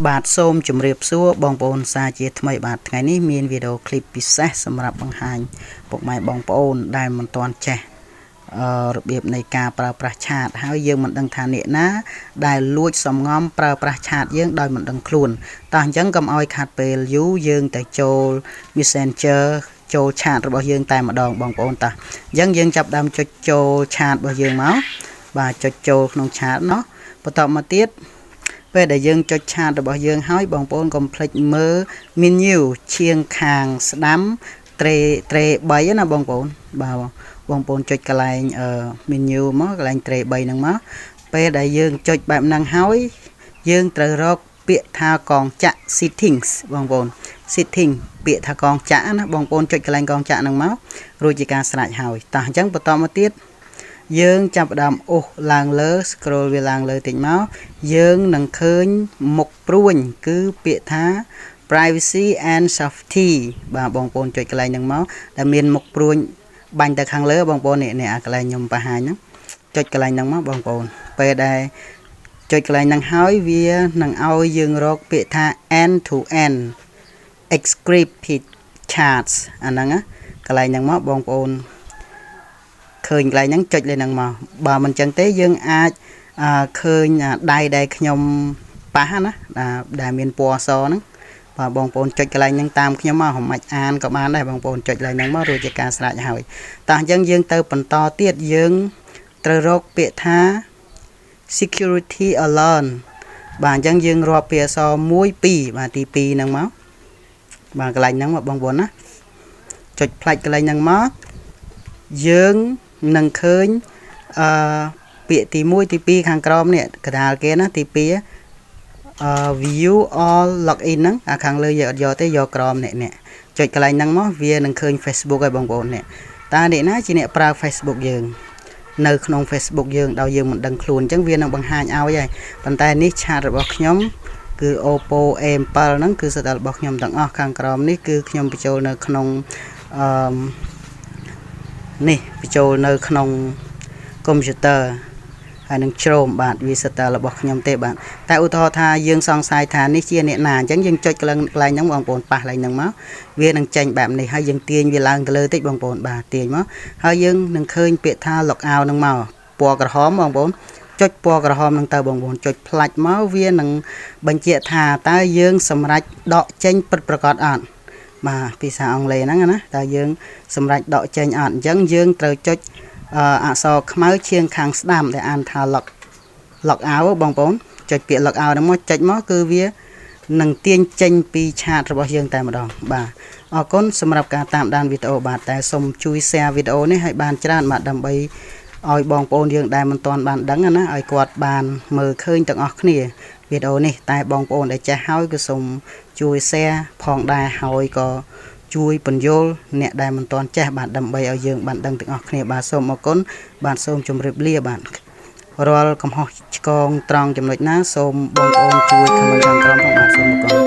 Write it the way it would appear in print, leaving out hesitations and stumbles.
បាទសូមជម្រាបសួរបងប្អូនសាជាថ្មីបាទថ្ងៃនេះមានវីដេអូឃ្លីបពិសេសសម្រាប់បង្ហាញពុកម៉ែបងប្អូនដែលមិនទាន់ចេះអឺរបៀបនៃការប្រើប្រាស់ chat ហើយយើងមិនដឹងថាអ្នកណាដែលលួចសំងំប្រើប្រាស់ chat យើងដោយមិនដឹងខ្លួនតោះអញ្ចឹងកុំឲ្យខាត់ពេលយូរយើងទៅចូល Messenger ចូល chat របស់យើងតែម្ដងបងប្អូនតោះអញ្ចឹងយើងចាប់ដើមចុចចូល chat របស់យើងមកបាទចុចចូលក្នុង chat ណោះបន្តមកទៀតពេលដែលយើងចុច chat របស់យើងហើយបងប្អូនកុំភ្លេចមើល menu ឈៀងខាងស្ដាំត្រេត្រេ3ណាបងប្អូនបាទបងប្អូនចុចកន្លែង menu មកកន្លែងត្រេ3ហ្នឹងមកពេលដែលយើងចុចបែបហ្នឹងហើយយើងត្រូវរកពាក្យថាកងចាក់ settings បងប្អូន setting ពាក្យថាកងចាក់ណាបងប្អូនចុចកន្លែងកងចាក់ហ្នឹងមករួចជាការស្រេចហើយតោះអញ្ចឹងបន្តមកទៀតយើងចាប់ផ្ដើមអូសឡើងលើ scroll វាឡើងលើតិចមកយើងនឹងឃើញមុខព្រួញគឺពាក្យថា privacy and safety បាទបងប្អូនចុចកន្លែងហ្នឹងមកដែលមានមុខព្រួញបាញ់ទៅខាងលើបងប្អូននេះនេះអាកន្លែងខ្ញុំបង្ហាញហ្នឹងចុចកន្លែងហ្នឹងមកបងប្អូនពេលដែលចុចកន្លែងហ្នឹងហើយវានឹងឲ្យយើងរកពាក្យថា end to end encrypted chats អាហ្នឹងណាកន្លែងហ្នឹងមកបងប្អូនឃើញកន្លែងហ្នឹងចុចលើហ្នឹងមកបើមិនចឹងទេយើងអាចឃើញដៃដែលខ្ញុំប៉ះណាដែលមានពណ៌សហ្នឹងបាទបងប្អូនចុចកន្លែងហ្នឹងតាមខ្ញុំមកមិនអានក៏បានដែរបងប្អូនចុចកន្លែងហ្នឹងមករួចជាការស្រេចហើយតោះអញ្ចឹងយើងទៅបន្តទៀតយើងត្រូវរកពាក្យថា security alert បាទអញ្ចឹងយើងរាប់ពាក្យអក្សរ1 2បាទទី2ហ្នឹងមកបាទកន្លែងហ្នឹងមកបងប្អូនណាចុចផ្លាច់កន្លែងហ្នឹងមកយើងនឹងឃើញអឺពាក្យទី1ទី2ខាងក្រោមនេះកដាលគេណាទី2 អឺ view all login ហ្នឹងអាខាងលើយើងអត់យកទេយកក្រោមនេះនេះចុចកន្លែងហ្នឹងមកវានឹងឃើញ Facebook ហើយបងប្អូននេះតើអ្នកណាជាអ្នកប្រើ Facebook យើងនៅក្នុង Facebook យើងដោយយើងមិនដឹងខ្លួនអញ្ចឹងវានឹងបង្ហាញឲ្យហើយប៉ុន្តែនេះ chat របស់ខ្ញុំគឺ Oppo A7 ហ្នឹងគឺសិតតែរបស់ខ្ញុំទាំងអស់ខាងក្រោមនេះគឺខ្ញុំបញ្ចូលនៅក្នុងអឺនេះបញ្ចូលនៅក្នុងកុំព្យូទ័រហើយនឹង Chrome បាទវាសិតតែរបស់ខ្ញុំទេបាទតែឧទាហរណ៍ថាយើងសង្ស័យថានេះជាអ្នកណាអញ្ចឹងយើងចុចកន្លែងកន្លែងហ្នឹងបងប្អូនប៉ះកន្លែងហ្នឹងមកវានឹងចេញបែបនេះហើយយើងទាញវាឡើងទៅលើតិចបងប្អូនបាទទាញមកហើយយើងនឹងឃើញពាក្យថា log out ហ្នឹងមកពណ៌ក្រហមបងប្អូនចុចពណ៌ក្រហមហ្នឹងទៅបងប្អូនចុចផ្លាច់មកវានឹងបញ្ជាក់ថាតើយើងសម្រេចដកចេញពិតប្រាកដអត់បាទភាសាអង់គ្លេសហ្នឹងណាតើយើងសម្រេចដកចេញអត់អញ្ចឹងយើងត្រូវចុចអក្សរខ្មៅឈៀងខាងស្ដាំដែលអានថា log out បងប្អូនចុចពាក្យ log out ហ្នឹងមកចុចមកគឺវានឹងទាញចេញពី chat របស់យើងតែម្ដងបាទអរគុណសម្រាប់ការតាមដានវីដេអូបាទតែសូមជួយ share វីដេអូនេះឲ្យបានច្រើនបាទដើម្បីឲ្យបងប្អូនយើងដែលមិនទាន់បានដឹងណាឲ្យគាត់បានមើលឃើញទាំងអស់គ្នាវីដេអូនេះតែបងប្អូនដែលចេះហើយក៏សូមជួយ share ផងដែរហើយក៏ជួយពន្យល់អ្នកដែលមិនទាន់ចេះបាទដើម្បីឲ្យយើងបានដឹងទាំងអស់គ្នាបាទសូមអរគុណបាទសូមជម្រាបលាបាទរាល់កំហុសឆ្គងត្រង់ចំណុចណាសូមបងប្អូនជួយ comment ខាងក្រោមផងបាទសូមអរគុណ។